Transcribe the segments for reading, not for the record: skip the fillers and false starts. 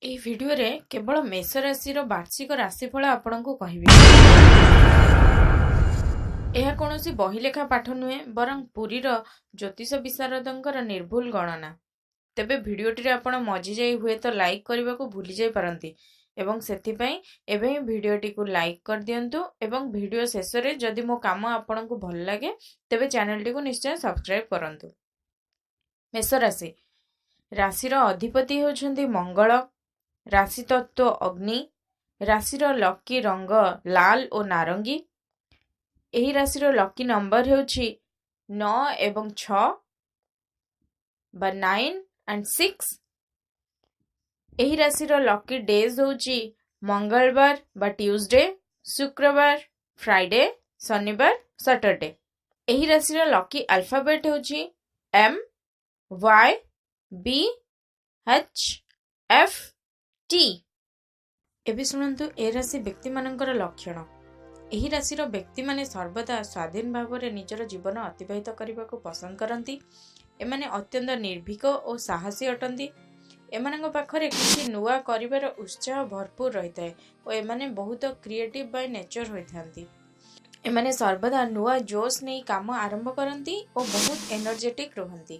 ଏହି ଭିଡ଼ିଓରେ କେବଳ ମେଷ ରାଶିର ବାର୍ଷିକ ରାଶିଫଳ ଆପଣଙ୍କୁ କହିବି। ଏହା କୌଣସି ବହିଲେଖା ପାଠ ନୁହେଁ, ବରଂ ପୁରୀର ଜ୍ୟୋତିଷ ବିଶାରଦଙ୍କର ନିର୍ଭୁଲ ଗଣନା। ତେବେ ଭିଡ଼ିଓଟିରେ ଆପଣ ମଜିଯାଇ ହୁଏତ ଲାଇକ୍ କରିବାକୁ ଭୁଲି ଯାଇପାରନ୍ତି ଏବଂ ସେଥିପାଇଁ ଏବେ ହିଁ ଭିଡ଼ିଓଟିକୁ ଲାଇକ୍ କରିଦିଅନ୍ତୁ ଏବଂ ଭିଡ଼ିଓ ଶେଷରେ ଯଦି ମୋ କାମ ଆପଣଙ୍କୁ ଭଲ ଲାଗେ, ତେବେ ଚ୍ୟାନେଲଟିକୁ ନିଶ୍ଚୟ ସବସ୍କ୍ରାଇବ୍ କରନ୍ତୁ। ମେଷ ରାଶି। ରାଶିର ଅଧିପତି ହେଉଛନ୍ତି ମଙ୍ଗଳ। ରାଶି ତତ୍ତ୍ୱ ଅଗ୍ନି। ରାଶିର ଲକି ରଙ୍ଗ ଲାଲ ଓ ନାରଙ୍ଗୀ। ଏହି ରାଶିର ଲକି ନମ୍ବର ହେଉଛି 9 ଏବଂ 6 ବା 9 ଆଣ୍ଡ 6। ଏହି ରାଶିର ଲକି ଡେଜ୍ ହେଉଛି ମଙ୍ଗଳବାର ବା ଟ୍ୟୁଜଡେ, ଶୁକ୍ରବାର ଫ୍ରାଇଡେ, ଶନିବାର ସଟରଡେ। ଏହି ରାଶିର ଲକି ଆଲଫାବେଟ୍ ହେଉଛି M, Y, B, H, F, T। ଏବେ ଶୁଣନ୍ତୁ ଏ ରାଶି ବ୍ୟକ୍ତିମାନଙ୍କର ଲକ୍ଷଣ। ଏହି ରାଶିର ବ୍ୟକ୍ତିମାନେ ସର୍ବଦା ସ୍ୱାଧୀନ ଭାବରେ ନିଜର ଜୀବନ ଅତିବାହିତ କରିବାକୁ ପସନ୍ଦ କରନ୍ତି। ଏମାନେ ଅତ୍ୟନ୍ତ ନିର୍ଭୀକ ଓ ସାହସୀ ଅଟନ୍ତି। ଏମାନଙ୍କ ପାଖରେ କିଛି ନୂଆ କରିବାର ଉତ୍ସାହ ଭରପୁର ରହିଥାଏ ଓ ଏମାନେ ବହୁତ କ୍ରିଏଟିଭ୍ ବାଇ ନେଚର ହୋଇଥାନ୍ତି। ଏମାନେ ସର୍ବଦା ନୂଆ ଜୋଶ ନେଇ କାମ ଆରମ୍ଭ କରନ୍ତି ଓ ବହୁତ ଏନର୍ଜେଟିକ୍ ରୁହନ୍ତି।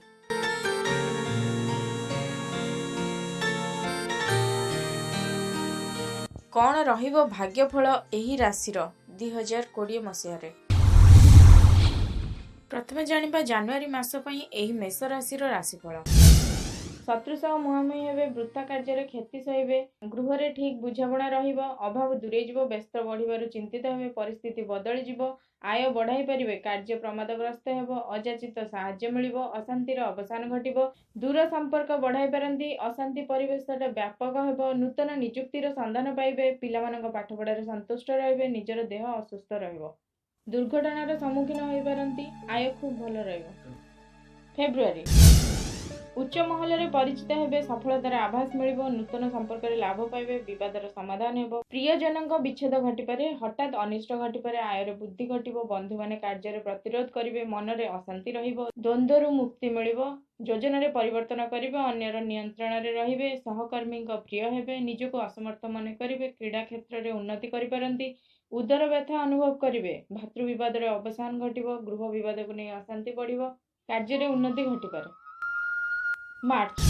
କ'ଣ ରହିବ ଭାଗ୍ୟଫଳ ଏହି ରାଶିର 2020 ମସିହାରେ? ପ୍ରଥମେ ଜାଣିବା ଜାନୁଆରୀ ମାସ ପାଇଁ ଏହି ମେଷ ରାଶିର ରାଶିଫଳ। ଶତ୍ରୁ ସହ ମୁହାଁମୁହିଁ ହେବେ। ବୃଥା କାର୍ଯ୍ୟରେ କ୍ଷତି ସହିବେ। ଗୃହରେ ଠିକ୍ ବୁଝାମଣା ରହିବ। ଅଭାବ ଦୂରେଇଯିବ। ବ୍ୟସ୍ତ ବଢ଼ିବାରୁ ଚିନ୍ତିତ ହେବେ। ପରିସ୍ଥିତି ବଦଳିଯିବ। ଆୟ ବଢ଼ାଇ ପାରିବେ। କାର୍ଯ୍ୟ ପ୍ରମାଦଗ୍ରସ୍ତ ହେବ। ଅଯାଚିତ ସାହାଯ୍ୟ ମିଳିବ। ଅଶାନ୍ତିର ଅବସାନ ଘଟିବ। ଦୂର ସମ୍ପର୍କ ବଢ଼ାଇ ପାରନ୍ତି। ଅଶାନ୍ତି ପରିବେଶଟା ବ୍ୟାପକ ହେବ। ନୂତନ ନିଯୁକ୍ତିର ସନ୍ଧାନ ପାଇବେ। ପିଲାମାନଙ୍କ ପାଠପଢ଼ାରେ ସନ୍ତୁଷ୍ଟ ରହିବେ। ନିଜର ଦେହ ଅସୁସ୍ଥ ରହିବ। ଦୁର୍ଘଟଣାର ସମ୍ମୁଖୀନ ହୋଇପାରନ୍ତି। ଆୟ ଖୁବ୍ ଭଲ ରହିବ। ଫେବୃଆରୀ। ଉଚ୍ଚ ମହଲରେ ପରିଚିତ ହେବେ। ସଫଳତାର ଆଭାସ ମିଳିବ। ନୂତନ ସମ୍ପର୍କରେ ଲାଭ ପାଇବେ। ବିବାଦର ସମାଧାନ ହେବ। ପ୍ରିୟଜନଙ୍କ ବିଚ୍ଛେଦ ଘଟିପାରେ। ହଠାତ୍ ଅନିଷ୍ଟ ଘଟିପାରେ। ଆୟରେ ବୃଦ୍ଧି ଘଟିବ। ବନ୍ଧୁମାନେ କାର୍ଯ୍ୟରେ ପ୍ରତିରୋଧ କରିବେ। ମନରେ ଅଶାନ୍ତି ରହିବ। ଦ୍ୱନ୍ଦ୍ୱରୁ ମୁକ୍ତି ମିଳିବ। ଯୋଜନାରେ ପରିବର୍ତ୍ତନ କରିବେ। ଅନ୍ୟର ନିୟନ୍ତ୍ରଣରେ ରହିବେ। ସହକର୍ମୀଙ୍କ ପ୍ରିୟ ହେବେ। ନିଜକୁ ଅସମର୍ଥ ମନେ କରିବେ। କ୍ରୀଡ଼ା କ୍ଷେତ୍ରରେ ଉନ୍ନତି କରିପାରନ୍ତି। ଉଦର ବ୍ୟଥା ଅନୁଭବ କରିବେ। ଭାତୃବିବାଦରେ ଅବସାନ ଘଟିବ। ଗୃହ ବିବାଦକୁ ନେଇ ଅଶାନ୍ତି ବଢ଼ିବ। କାର୍ଯ୍ୟରେ ଉନ୍ନତି ଘଟିପାରେ। ମାର୍ଚ୍ଚ।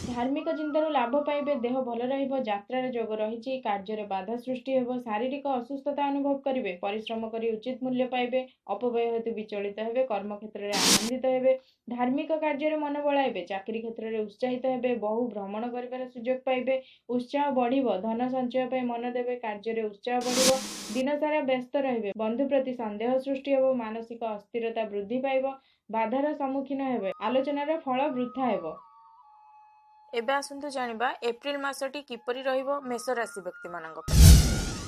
ଧାର୍ମିକ ଚିନ୍ତାରୁ ଲାଭ ପାଇବେ। ଦେହ ଭଲ ରହିବ। ଯାତ୍ରାର ଯୋଗ ରହିଛି। କାର୍ଯ୍ୟରେ ବାଧା ସୃଷ୍ଟି ହେବ। ଶାରୀରିକ ଅସୁସ୍ଥତା ଅନୁଭବ କରିବେ। ପରିଶ୍ରମ କରି ଉଚିତ ମୂଲ୍ୟ ପାଇବେ। ଅପବ୍ୟୟ ହେତୁ ବିଚଳିତ ହେବେ। କର୍ମକ୍ଷେତ୍ରରେ ଆନନ୍ଦିତ ହେବେ। ଧାର୍ମିକ କାର୍ଯ୍ୟରେ ମନ ବଳାଇବେ। ଚାକିରି କ୍ଷେତ୍ରରେ ଉତ୍ସାହିତ ହେବେ। ବହୁ ଭ୍ରମଣ କରିବାର ସୁଯୋଗ ପାଇବେ। ଉତ୍ସାହ ବଢ଼ିବ। ଧନ ସଞ୍ଚୟ ପାଇଁ ମନ ଦେବେ। କାର୍ଯ୍ୟରେ ଉତ୍ସାହ ବଢ଼ିବ। ଦିନସାରା ବ୍ୟସ୍ତ ରହିବେ। ବନ୍ଧୁ ପ୍ରତି ସନ୍ଦେହ ସୃଷ୍ଟି ହେବ। ମାନସିକ ଅସ୍ଥିରତା ବୃଦ୍ଧି ପାଇବ। ବାଧାର ସମ୍ମୁଖୀନ ହେବେ। ଆଲୋଚନାର ଫଳ ବୃଥା ହେବ। ଏବେ ଆସନ୍ତୁ ଜାଣିବା ଏପ୍ରିଲ ମାସଟି କିପରି ରହିବ ମେଷ ରାଶି ବ୍ୟକ୍ତିମାନଙ୍କ ପାଇଁ।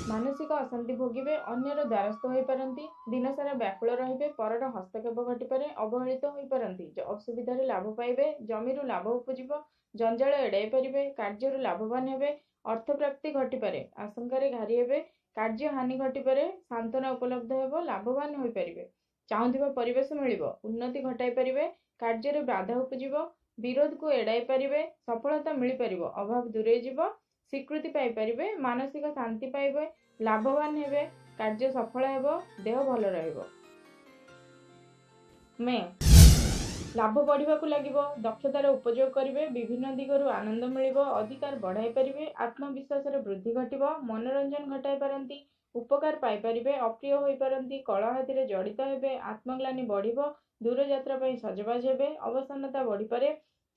ମାନସିକ ଅଶାନ୍ତି ଭୋଗିବେ। ଅନ୍ୟର ଦ୍ୱାରସ୍ଥ ହୋଇପାରନ୍ତି। ଦିନସାରା ବ୍ୟାକୁଳ ରହିବେ। ପରର ହସ୍ତକ୍ଷେପ ଘଟିପାରେ। ଅବହେଳିତ ହୋଇପାରନ୍ତି। ଅସୁବିଧାରେ ଲାଭ ପାଇବେ। ଜମିରୁ ଲାଭ ଉପୁଜିବ। ଜଞ୍ଜାଳ ଏଡ଼ାଇ ପାରିବେ। କାର୍ଯ୍ୟରୁ ଲାଭବାନ ହେବେ। ଅର୍ଥପ୍ରାପ୍ତି ଘଟିପାରେ। ଆଶଙ୍କାରେ ଘାରି ହେବେ। କାର୍ଯ୍ୟ ହାନି ଘଟିପାରେ। ସାନ୍ତ୍ୱନା ଉପଲବ୍ଧ ହେବ। ଲାଭବାନ ହୋଇପାରିବେ। ଚାହୁଁଥିବା ପରିବେଶ ମିଳିବ। ଉନ୍ନତି ଘଟାଇ ପାରିବେ। କାର୍ଯ୍ୟରେ ବାଧା ଉପୁଜିବ। ବିରୋଧକୁ ଏଡ଼ାଇ ପାରିବେ। ସଫଳତା ମିଳିପାରିବ। ଅଭାବ ଦୂରେଇଯିବ। ସ୍ୱୀକୃତି ପାଇପାରିବେ। ମାନସିକ ଶାନ୍ତି ପାଇବେ। ଲାଭବାନ ହେବେ। କାର୍ଯ୍ୟ ସଫଳ ହେବ। ଦେହ ଭଲ ରହିବ। ମେ। ଲାଭ ବଢ଼ିବାକୁ ଲାଗିବ। ଦକ୍ଷତାର ଉପଯୋଗ କରିବେ। ବିଭିନ୍ନ ଦିଗରୁ ଆନନ୍ଦ ମିଳିବ। ଅଧିକାର ବଢ଼ାଇ ପାରିବେ। ଆତ୍ମବିଶ୍ୱାସରେ ବୃଦ୍ଧି ଘଟିବ। ମନୋରଞ୍ଜନ ଘଟାଇ ପାରନ୍ତି। ଉପକାର ପାଇପାରିବେ। ଅପ୍ରିୟ ହୋଇପାରନ୍ତି। କଳହାତିରେ ଜଡ଼ିତ ହେବେ। ଆତ୍ମଗ୍ଲାନି ବଢ଼ିବ। ଦୂରଯାତ୍ରା ପାଇଁ ସଜବାଜ ହେବେ। ଅବସନ୍ନତା ବଢ଼ିପାରେ।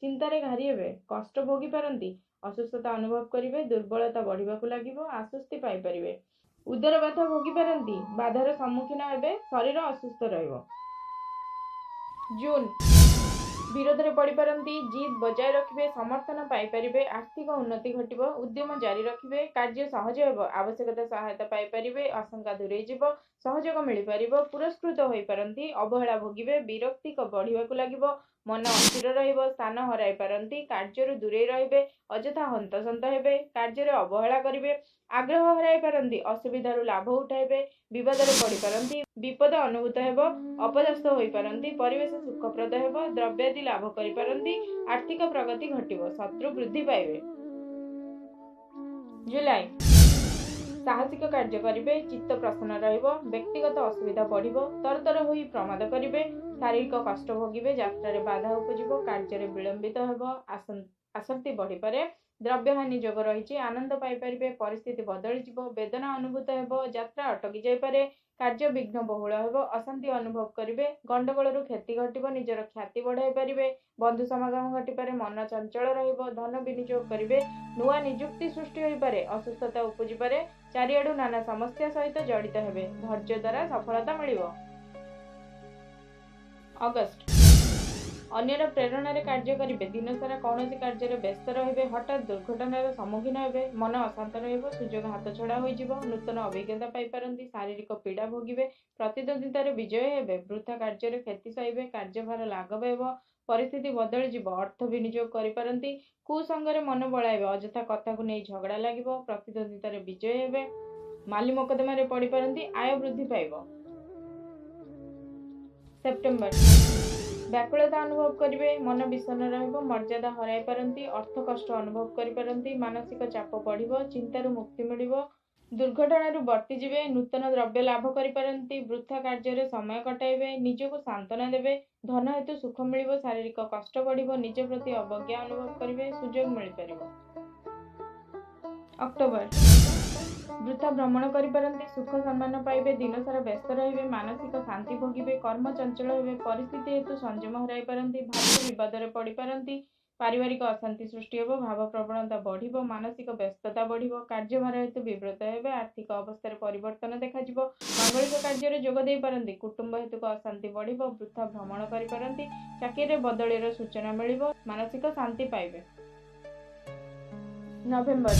ଚିନ୍ତାରେ ଘାରି ହେବେ। କଷ୍ଟ ଭୋଗି ପାରନ୍ତି। ଅସୁସ୍ଥତା ଅନୁଭବ କରିବେ। ଦୁର୍ବଳତା ବଢ଼ିବାକୁ ଲାଗିବ। ଆଶ୍ୱସ୍ତି ପାଇପାରିବେ। ଉଦର ବ୍ୟଥା ଭୋଗି ପାରନ୍ତି। ବାଧାର ସମ୍ମୁଖୀନ ହେବେ। ଶରୀର ଅସୁସ୍ଥ ରହିବ। ଜୁନ୍। ବିରୋଧରେ ପଡ଼ିପାରନ୍ତି। ଜିଦ୍ ବଜାୟ ରଖିବେ। ସମର୍ଥନ ପାଇପାରିବେ। ଆର୍ଥିକ ଉନ୍ନତି ଘଟିବ। ଉଦ୍ୟମ ଜାରି ରଖିବେ। କାର୍ଯ୍ୟ ସହଜ ହେବ। ଆବଶ୍ୟକତା ସହାୟତା ପାଇପାରିବେ। ଆଶଙ୍କା ଦୂରେଇଯିବ। ସହଯୋଗ ମିଳିପାରିବ। ପୁରସ୍କୃତ ହୋଇପାରନ୍ତି। ଅବହେଳା ଭୋଗିବେ। ବିରକ୍ତି ବଢ଼ିବାକୁ ଲାଗିବ। ମନ ଅସ୍ଥିର ରହିବ। ସ୍ଥାନ ହରାଇ ପାରନ୍ତି। କାର୍ଯ୍ୟରୁ ଦୂରେଇ ରହିବେ। ଅଯଥା ହନ୍ତସନ୍ତ ହେବେ। କାର୍ଯ୍ୟରେ ଅବହେଳା କରିବେ। ଆଗ୍ରହ ହରାଇ ପାରନ୍ତି। ଅସୁବିଧାରୁ ଲାଭ ଉଠାଇବେ। ବିବାଦରେ ପଡ଼ିପାରନ୍ତି। ବିପଦ ଅନୁଭୂତ ହେବ। ଅପଦସ୍ଥ ହୋଇପାରନ୍ତି। ପରିବେଶ ସୁଖପ୍ରଦ ହେବ। ଦ୍ରବ୍ୟାଦି ଲାଭ କରିପାରନ୍ତି। ଆର୍ଥିକ ପ୍ରଗତି ଘଟିବ। ଶତ୍ରୁ ବୃଦ୍ଧି ପାଇବେ। ଜୁଲାଇ, ସାହସିକ କାର୍ଯ୍ୟ କରିବେ, ଚିତ୍ତ ପ୍ରସନ୍ନ ରହିବ, ବ୍ୟକ୍ତିଗତ ଅସୁବିଧା ବଢ଼ିବ, ତରତର ହୋଇ ପ୍ରମାଦ କରିବେ, ଶାରୀରିକ କଷ୍ଟ ଭୋଗିବେ, ଯାତ୍ରାରେ ବାଧା ଉପୁଜିବ, କାର୍ଯ୍ୟରେ ବିଳମ୍ବିତ ହେବ, ଆସକ୍ତି ବଢ଼ିପାରେ, ଦ୍ରବ୍ୟହାନି ଯୋଗ ରହିଛି, ଆନନ୍ଦ ପାଇପାରିବେ, ପରିସ୍ଥିତି ବଦଳିଯିବ, ବେଦନା ଅନୁଭୂତ ହେବ, ଯାତ୍ରା ଅଟକି ଯାଇପାରେ, କାର୍ଯ୍ୟ ବିଘ୍ନ ବହୁଳ ହେବ, ଅଶାନ୍ତି ଅନୁଭବ କରିବେ, ଗଣ୍ଡଗୋଳରୁ କ୍ଷତି ଘଟିବ, ନିଜର ଖ୍ୟାତି ବଢ଼ାଇ ପାରିବେ, ବନ୍ଧୁ ସମାଗମ ଘଟିପାରେ, ମନ ଚଞ୍ଚଳ ରହିବ, ଧନ ବିନିଯୋଗ କରିବେ, ନୂଆ ନିଯୁକ୍ତି ସୃଷ୍ଟି ହୋଇପାରେ, ଅସୁସ୍ଥତା ଉପୁଜିପାରେ, ଚାରିଆଡୁ ନାନା ସମସ୍ୟା ସହିତ ଜଡ଼ିତ ହେବେ, ଧୈର୍ଯ୍ୟ ଦ୍ୱାରା ସଫଳତା ମିଳିବ। ଅଗଷ୍ଟ, ଅନ୍ୟର ପ୍ରେରଣାରେ କାର୍ଯ୍ୟ କରିବେ, ଦିନସାରା କୌଣସି କାର୍ଯ୍ୟରେ ବ୍ୟସ୍ତ ରହିବେ, ହଠାତ୍ ଦୁର୍ଘଟଣାର ସମ୍ମୁଖୀନ ହେବେ, ମନ ଅଶାନ୍ତ ରହିବ, ସୁଯୋଗ ହାତଛଡ଼ା ହୋଇଯିବ, ନୂତନ ଅଭିଜ୍ଞତା ପାଇପାରନ୍ତି, ଶାରୀରିକ ପୀଡ଼ା ଭୋଗିବେ, ପ୍ରତିଦ୍ୱନ୍ଦ୍ୱିତାରେ ବିଜୟ ହେବେ, ବୃଥା କାର୍ଯ୍ୟରେ କ୍ଷତି ସହିବେ, କାର୍ଯ୍ୟଭାର ଲାଘବ ହେବ, ପରିସ୍ଥିତି ବଦଳିଯିବ, ଅର୍ଥ ବିନିଯୋଗ କରିପାରନ୍ତି, କୁସଙ୍ଗରେ ମନ ବଳାଇବେ, ଅଯଥା କଥାକୁ ନେଇ ଝଗଡ଼ା ଲାଗିବ, ପ୍ରତିଦ୍ୱନ୍ଦ୍ୱିତାରେ ବିଜୟ ହେବେ, ମାଲି ମୋକଦ୍ଦମାରେ ପଡ଼ିପାରନ୍ତି, ଆୟ ବୃଦ୍ଧି ପାଇବ। ସେପ୍ଟେମ୍ବର, ବ୍ୟାକୁଳତା ଅନୁଭବ କରିବେ, ମନ ବିଷଣ୍ଣ ରହିବ, ମର୍ଯ୍ୟାଦା ହରାଇ ପାରନ୍ତି, ଅର୍ଥ କଷ୍ଟ ଅନୁଭବ କରିପାରନ୍ତି, ମାନସିକ ଚାପ ବଢ଼ିବ, ଚିନ୍ତାରୁ ମୁକ୍ତି ମିଳିବ, ଦୁର୍ଘଟଣାରୁ ବର୍ତ୍ତିଯିବେ, ନୂତନ ଦ୍ରବ୍ୟ ଲାଭ କରିପାରନ୍ତି, ବୃଥା କାର୍ଯ୍ୟରେ ସମୟ କଟାଇବେ, ନିଜକୁ ସାନ୍ତ୍ୱନା ଦେବେ, ଧନ ହେତୁ ସୁଖ ମିଳିବ, ଶାରୀରିକ କଷ୍ଟ ବଢ଼ିବ, ନିଜ ପ୍ରତି ଅବଜ୍ଞା ଅନୁଭବ କରିବେ, ସୁଯୋଗ ମିଳିପାରିବ। ଅକ୍ଟୋବର, ବୃଥା ଭ୍ରମଣ କରିପାରନ୍ତି, ସୁଖ ସମ୍ମାନ ପାଇବେ, ଦିନସାରା ବ୍ୟସ୍ତ ରହିବେ, ମାନସିକ ଶାନ୍ତି ଭୋଗିବେ, କର୍ମ ଚଞ୍ଚଳ ହେବେ, ପରିସ୍ଥିତି ହେତୁ ସଂଯମ ହରାଇ ପାରନ୍ତି, ଭାତୃ ବିବାଦରେ ପଡ଼ିପାରନ୍ତି, ପାରିବାରିକ ଅଶାନ୍ତି ସୃଷ୍ଟି ହେବ, ଭାବପ୍ରବଣତା ବଢ଼ିବ, ମାନସିକ ବ୍ୟସ୍ତତା ବଢ଼ିବ, କାର୍ଯ୍ୟଭାର ହେତୁ ବିବ୍ରତ ହେବେ, ଆର୍ଥିକ ଅବସ୍ଥାରେ ପରିବର୍ତ୍ତନ ଦେଖାଯିବ, ମାଙ୍ଗଳିକ କାର୍ଯ୍ୟରେ ଯୋଗ ଦେଇପାରନ୍ତି, କୁଟୁମ୍ବ ହେତୁକ ଅଶାନ୍ତି ବଢ଼ିବ, ବୃଥା ଭ୍ରମଣ କରିପାରନ୍ତି, ଚାକିରିରେ ବଦଳିର ସୂଚନା ମିଳିବ, ମାନସିକ ଶାନ୍ତି ପାଇବେ। ନଭେମ୍ବର,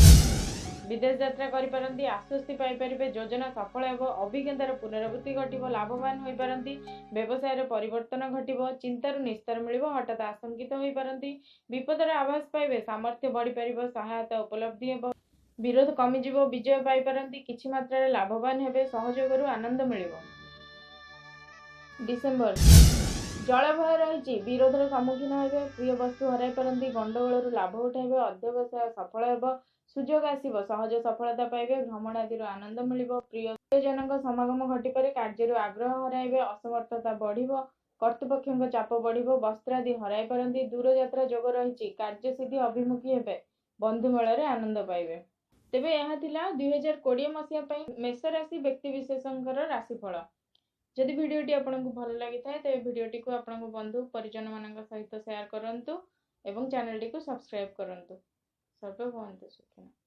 ବିଦେଶ ଯାତ୍ରା କରିପାରନ୍ତି, ଆଶ୍ୱସ୍ତି ପାଇପାରିବେ, ଯୋଜନା ସଫଳ ହେବ, ଅଭିଜ୍ଞତାର ପୁନରାବୃତ୍ତି ଘଟିବ, ଲାଭବାନ ହୋଇପାରନ୍ତି, ବ୍ୟବସାୟରେ ପରିବର୍ତ୍ତନ ଘଟିବ, ଚିନ୍ତାରୁ ନିସ୍ତାର ମିଳିବ, ହଠାତ୍ ଆଶଙ୍କିତ ହୋଇପାରନ୍ତି, ବିପଦର ଆଭାସ ପାଇବେ, ସାମର୍ଥ୍ୟ ବଢ଼ିପାରିବ, ସହାୟତା ଉପଲବ୍ଧି ହେବ, ବିରୋଧ କମିଯିବ, ବିଜୟ ପାଇପାରନ୍ତି, କିଛି ମାତ୍ରାରେ ଲାଭବାନ ହେବେ, ସହଯୋଗରୁ ଆନନ୍ଦ ମିଳିବ। ଡିସେମ୍ବର, ଜଳଭୟ ରହିଛି, ବିରୋଧର ସମ୍ମୁଖୀନ ହେବେ, ପ୍ରିୟ ବସ୍ତୁ ହରାଇ ପାରନ୍ତି, ଗଣ୍ଡଗୋଳରୁ ଲାଭ ଉଠାଇବେ, ଅଧ୍ୟବସାୟ ସଫଳ ହେବ, ସୁଯୋଗ ଆସିବ, ସହଜ ସଫଳତା ପାଇବେ, ଭ୍ରମଣ ଆଦିରୁ ଆନନ୍ଦ ମିଳିବ, ପ୍ରିୟଜନଙ୍କ ସମାଗମ ଘଟିପାରେ, କାର୍ଯ୍ୟରୁ ଆଗ୍ରହ ହରାଇବେ, ଅସମର୍ଥତା ବଢ଼ିବ, କର୍ତ୍ତୃପକ୍ଷଙ୍କ ଚାପ ବଢ଼ିବ, ବସ୍ତ୍ରାଦି ହରାଇ ପାରନ୍ତି, ଦୂରଯାତ୍ରା ଯୋଗ ରହିଛି, କାର୍ଯ୍ୟସିଦ୍ଧି ଅଭିମୁଖୀ ହେବେ, ବନ୍ଧୁମେଳରେ ଆନନ୍ଦ ପାଇବେ। ତେବେ ଏହା ଥିଲା 2020 ମସିହା ପାଇଁ ମେଷ ରାଶି ବ୍ୟକ୍ତିବିଶେଷଙ୍କର ରାଶିଫଳ। ଯଦି ଭିଡ଼ିଓଟି ଆପଣଙ୍କୁ ଭଲ ଲାଗିଥାଏ, ତେବେ ଭିଡ଼ିଓଟିକୁ ଆପଣଙ୍କ ବନ୍ଧୁ ପରିଜନମାନଙ୍କ ସହିତ ସେୟାର କରନ୍ତୁ ଏବଂ ଚ୍ୟାନେଲଟିକୁ ସବସ୍କ୍ରାଇବ୍ କରନ୍ତୁ। ସର୍ବେ ଭବନ୍ତୁ ସୁଖିନଃ।